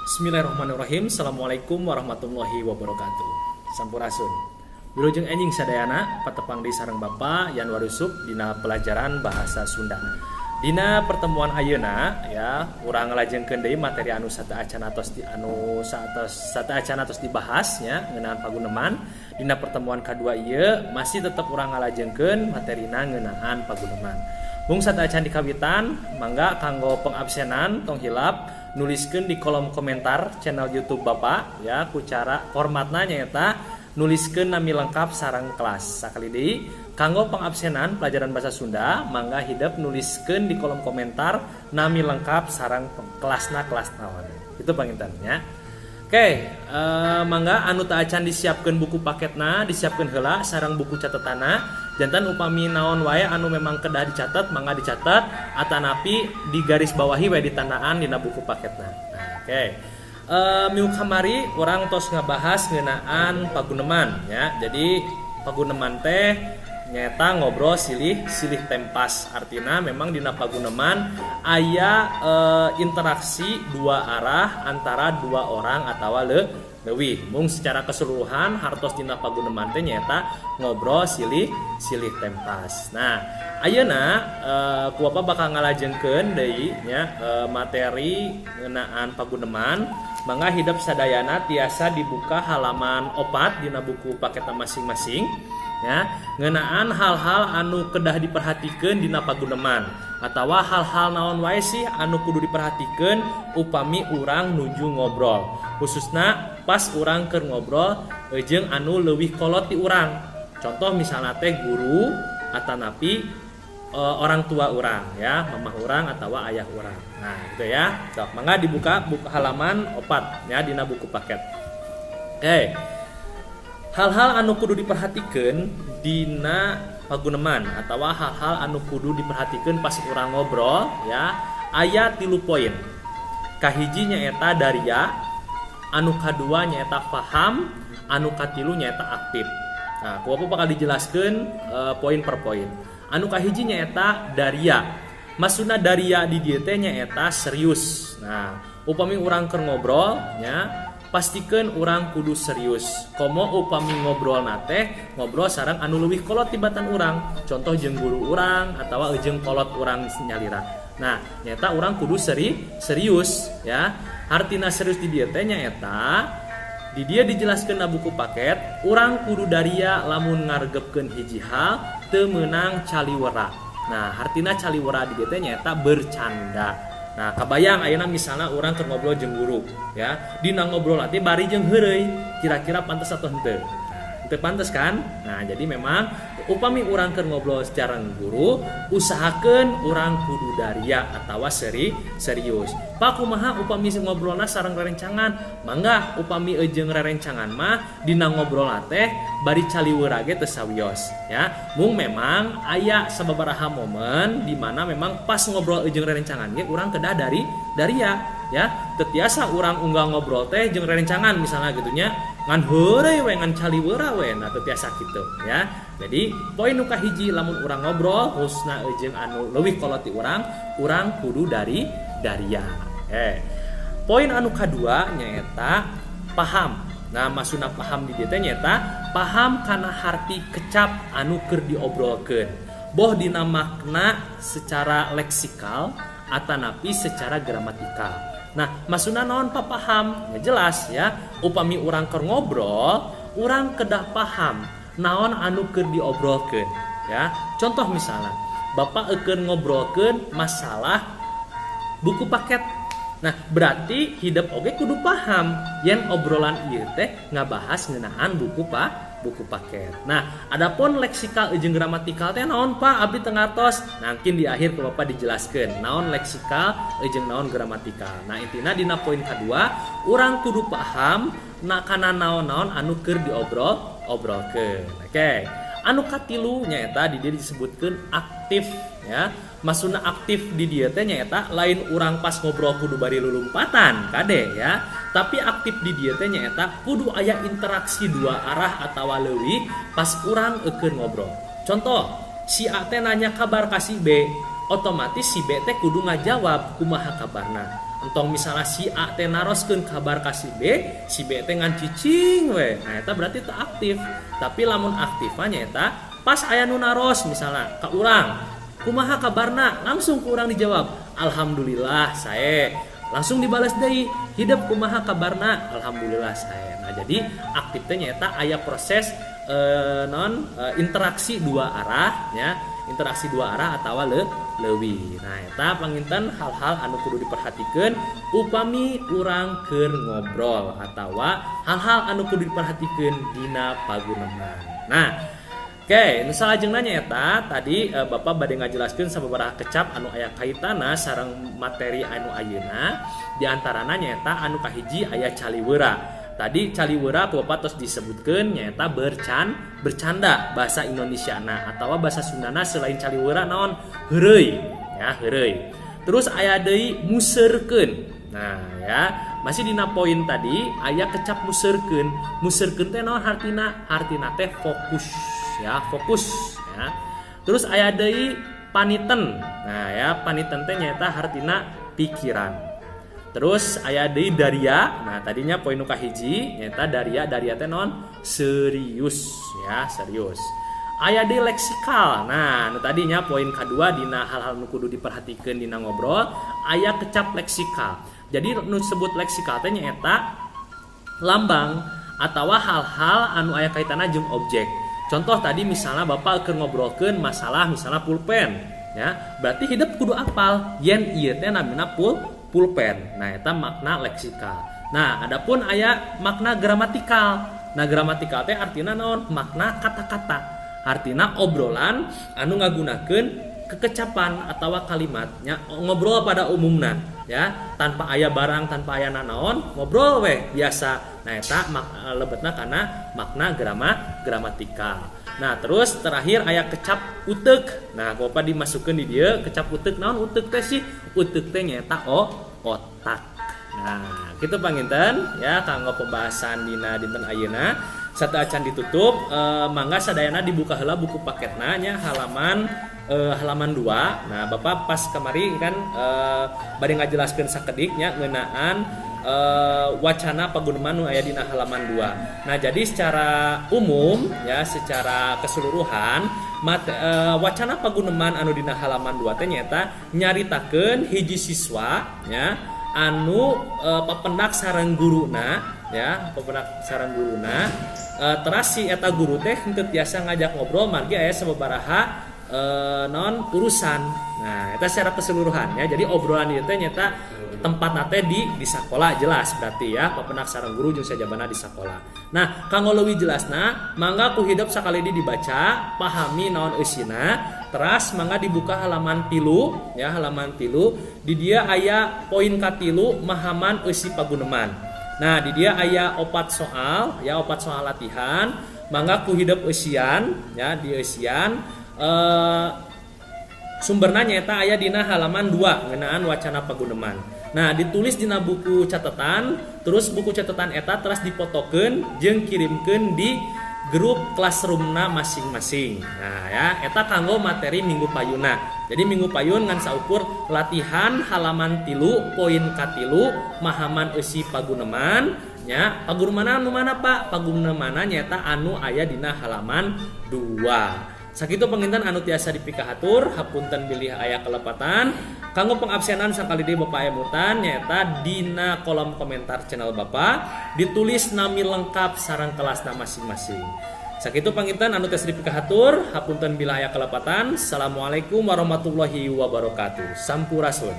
Bismillahirrahmanirrahim. Assalamualaikum warahmatullahi wabarakatuh. Sampurasun. Wilujeng enjing sadayana, patepang deui sareng Bapak Yanwar Yusuf dina pelajaran bahasa Sunda. Dina pertemuan ayeuna ya, urang ngalajengkeun deui materi anu sateuacan atos di anu saatos sateuacan atos dibahas nya, ngeunaan paguneman. Dina pertemuan kadua ieu masih tetep urang ngalajengkeun materina ngeunaan paguneman. Mung sateuacan dikawitan, mangga kanggo pengabsenan tong hilap nuliskeun di kolom komentar channel YouTube Bapak ya, ku cara formatna nyaeta nuliskeun nami lengkap sareng kelas. Sakali deui, kanggo pengabsenan pelajaran bahasa Sunda, mangga hidep nuliskeun di kolom komentar nami lengkap sareng kelasna kelas naon. Itu panginten nya. Oke, mangga anu teu acan disiapkeun buku paketna, disiapkeun heula sareng buku catetana. Janten upami naon wae anu memang kedah dicatat, mangga dicatat atanapi di garis bawahi wae ditandaan dina buku paketna. Nah, oke. Minggu kamari urang tos ngabahas ngeunaan paguneman ya. Jadi paguneman teh nyaeta ngobrol silih silih tempas, artinya memang dina paguneman aya interaksi dua arah antara dua orang atau leuwih. Mung secara keseluruhan hartos dina paguneman teh nyaeta ngobrol silih silih tempas. Nah, ayeuna ku Bapak bakal ngalajengkeun deui nya materi ngeunaan paguneman. Mangga hidep sadayana tiasa dibuka halaman 4 dina buku paket masing-masing ya, ngeunaan hal-hal anu kedah diperhatikan dina paguneman atau hal-hal naon wae sih anu kudu diperhatikan upami urang nuju ngobrol, khususna pas urang keur ngobrol jeung anu leuwih kolot ti urang, contoh misalnya teh guru atanapi orang tua urang ya, mamah urang atau ayah urang. Nah, gitu ya. Sok mangga dibuka buka halaman 4 ya dina buku paket. Oke, hal-hal anu kudu diperhatikan dina paguneman atau hal-hal anu kudu diperhatikan pas urang ngobrol ya, aya 3 poin. Kahiji nyaeta daria, anu kadua nyaeta paham, anu katilu nyaeta aktif. Nah, ku Bapak bakal dijelaskan poin per poin. Anu kahiji nyaeta daria. Maksudna daria di dieu teh nyaeta serius. Nah, upami urang keur ngobrol nya, pastikan urang kudu serius, komo upami ngobrol nate ngobrol sareng anu leuwih kolot tibatan urang, contoh jeung guru urang atau jeung kolot urang nyalira. Nah, nyaeta urang kudu serius ya. Artina serius di dieu teh nyaeta di dieu dijelaskan na buku paket, urang kudu daria lamun ngargepkeun hiji hal, teu meunang caliwera. Nah, artina caliwera di dieu teh nyaeta bercanda. Nah, kabayang ayeuna misalnya urang keur ngobrol jeung guru ya, dina ngobrol nanti bari jeung heureuy, kira-kira pantas atau henteu? Henteu pantas kan? Nah, jadi memang upami urang keur ngobrol secara guru, usahakeun urang kudu daria atau serius. Pak, kumaha upami ngobrolna sareng rerencangan? Mangga upami jeung rerencangan mah dina ngobrol teh bari caliwera ge teu sawios ya. Mung memang aya sababaraha momen di mana memang pas ngobrol jeung rerencangan ge urang kedah daria ya. Teu tiasa urang unggal ngobrol teh jeung rerencangan misalnya gitu nya, ngan heureuy we, ngan caliwera we. Nah, teu tiasa kitu ya. Jadi poin nu kahiji, lamun urang ngobrol khususna jeung anu leuwih kolot ti urang, urang kudu daria. Poin anu kadua nyaeta paham. Nah, maksudna paham di dieu teh nyaeta paham kana harti kecap anu keur diobrolkeun, boh dina makna secara leksikal atanapi secara gramatikal. Nah, maksudna naon pa paham? Ya jelas ya, upami urang keur ngobrol, urang kedah paham naon anu keur diobrolkeun ya. Contoh misalnya, Bapak keur ngobrolkeun masalah buku paket. Nah, berarti hidep oge kudu paham yen obrolan ieu teh ngabahas ngeunaan buku paket. Nah, adapun leksikal jeung gramatikal teh naon, Pak? Abdi teu ngartos. Nah, mungkin di akhir ku Bapak dijelaskeun naon leksikal jeung naon gramatikal. Nah, intina dina poin kedua, urang kudu paham na kana naon-naon anu keur diobrol obrolkeun. Oke. Anu katilu nyaeta di dieu disebutkeun aktif ya. Maksudna aktif di dieu teh nyaeta lain urang pas ngobrol kudu bari lulumpatan kade ya, tapi aktif di dieu teh nyaeta kudu aya interaksi dua arah atawa leuwih pas urang keur ngobrol. Contoh, si A teh nanya kabar ka si B, otomatis si B teh kudu ngajawab kumaha kabarna. Entong misalnya si A teh naroskeun kabar ka si B, si B teh ngan cicing we. Nah, eta berarti teu aktif. Tapi lamun aktif mah nyaeta pas aya nu naros misalnya ka urang, kumaha kabarna, langsung ku urang dijawab, alhamdulillah sae. Langsung dibalas deui, hidep kumaha kabarna, alhamdulillah sae. Nah, jadi aktif teh nyaeta aya proses non interaksi dua arah ya, interaksi dua arah atau leuwih. Nah, eta panginten hal-hal anu kudu diperhatikan upami urang keur ngobrol atau hal-hal anu kudu diperhatikan dina paguneman. Nah, oke, nu salajengna nyaeta tadi Bapak bade ngajelaskeun sababaraha kecap anu aya kaitana sareng materi anu ayeuna. Di antarana nyaeta anu kahiji aya caliweura. Tadi caliweura ku Bapak tos disebutkeun nyaeta bercanda bahasa Indonesiana atau bahasa Sundana selain caliweura naon, heureuy ya, heureuy. Terus aya deui museurkeun. Nah, ya, masih dina poin tadi aya kecap museurkeun. Museurkeun teh naon hartina? Hartina teh fokus ya, fokus ya. Terus aya deui paniten. Nah, ya, paniten teh nyaeta hartina pikiran. Terus aya deui daria. Nah, tadinya poin nu kahiji nyaeta daria. Daria teh naon? Serius ya, serius. Aya deui leksikal. Nah, nu tadinya poin kedua dina hal-hal nu kudu diperhatikeun dina ngobrol aya kecap leksikal. Jadi nu sebut leksikal teh nyaeta lambang atau hal-hal anu aya kaitanna jeung objek. Contoh tadi misalnya Bapak keur ngobrolkeun masalah misalnya pulpen ya, berarti hidep kudu apal yen ieu teh namina pulpen. Nah, eta makna leksikal. Nah, adapun aya makna gramatikal. Nah, gramatikal teh artinya naon? Makna kata-kata. Artinya obrolan anu ngagunakeun kekecapan atau kalimatnya, ngobrol pada umumna ya, tanpa aya barang, tanpa aya nanaon, ngobrol weh biasa. Nah, eta lebetna karena makna gramatikal. Nah, terus terakhir aya kecap utek. Nah, Bapak dimasukkan di dieu kecap utek. Naon utek teh sih? Utek teh nyaeta otak. Nah, kitu panginten ya kanggo pembahasan dina dinten ayeuna. Sateuacan ditutup, mangga sadayana dibuka heula buku paketna nya, halaman 2. Nah, Bapak pas kamari kan bade ngajelaskeun sakedik nya ngeunaan wacana paguneman nu aya dina halaman 2. Nah, jadi secara umum ya, secara keseluruhan wacana paguneman anu dina halaman 2 teh nyaeta nyaritakeun hiji siswa ya anu papendak sareng guruna ya, papendak sareng guruna, teras si eta guru teh henteu tiasa ngajak ngobrol margi aya sababaraha non urusan. Nah, eta secara keseluruhan ya. Jadi obrolan ieu teh nyaeta tempatna teh di sakola, jelas berarti ya papendak sareng guru jeung sajabana di sakola. Nah, kanggo leuwih jelasna mangga ku hidep sakali di dibaca, pahami naon eusina, teras mangga dibuka halaman 3 ya, halaman 3. Di dieu aya poin katilu, mahaman eusi paguneman. Nah, di dieu aya opat soal ya, opat soal latihan. Mangga ku hidep eusian ya, di eusian, sumberna nyaeta aya dina halaman 2 ngeunaan wacana paguneman. Nah, ditulis dina buku catatan, terus buku catatan eta teras dipotokeun jeung kirimkeun di grup classroomna masing-masing. Nah, ya, eta kanggo materi minggu payuna. Jadi minggu payun ngan saukur latihan halaman 3 poin katilu mahaman eusi paguneman nya. Paguneman anu mana, Pak? Pagunemanna nyaeta anu aya dina halaman 2. Sakitu panginten anu tiasa dipikahatur, hapunten bilih aya kelepatan. Kanggo pengabsenan sakali deui Bapak emutan nyaeta dina kolom komentar channel Bapak ditulis nami lengkap sareng kelasna masing-masing. Sakitu panginten anu tiasa dipikahatur, hapunten bila aya kelepatan. Assalamualaikum warahmatullahi wabarakatuh. Sampurasun.